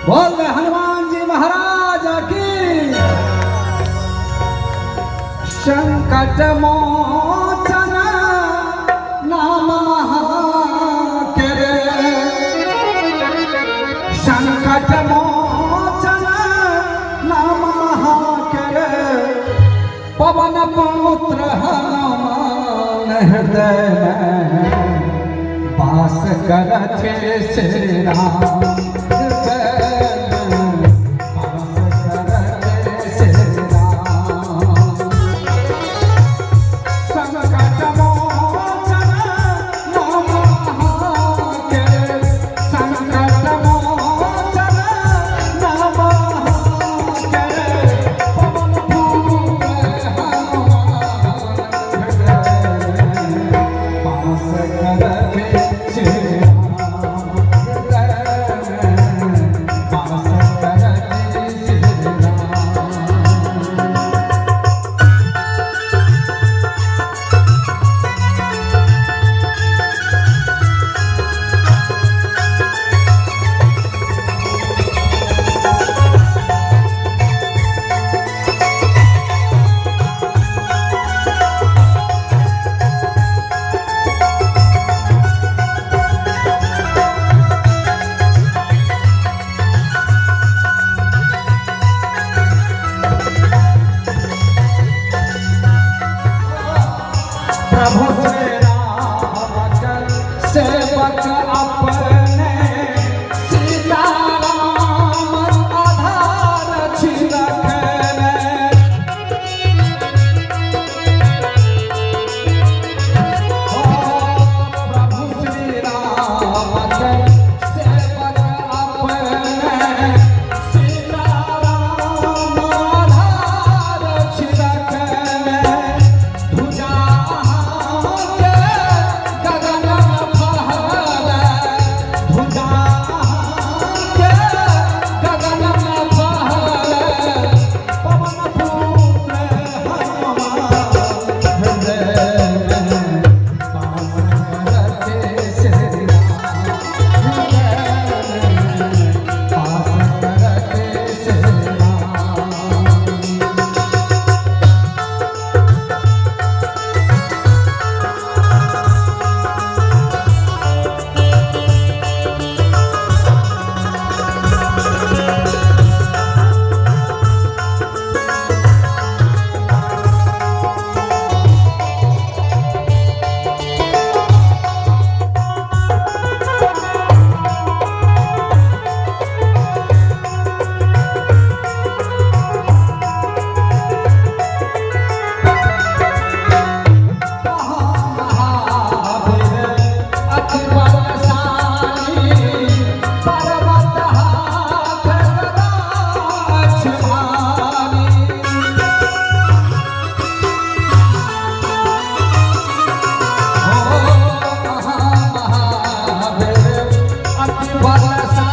बोल हनुमान जी महाराज की। संकट मोचन नाम महाके, संकट मोचन नाम महाके, पवन पुत्र हनुमान हृदय में वास करथे श्री राम, हृदय में वास करथे श्री राम। संकट मोचन नाम महाके, संकट मोचन नाम महाके, पवन पुत्र हनुमान हृदय में वास करथे श्री राम, हृदय में वास करथे श्री राम। प्रभु श्री राम सेवक अपने, सीता राम आधार छी रखने। ओ प्रभु श्री राम सेवक अपने, सीता राम आधार छी रखने। ध्वजा के गगन फहरे, ध्वजा के गगन फहरे, पवन पुत्र हनुमान हृदय में वास करते श्री राम, हृदय में वास करते श्री राम। महावीर अति बलशाली, पर्वत हाथ गदा अछि भारी। हो महावीर अति बलशाली।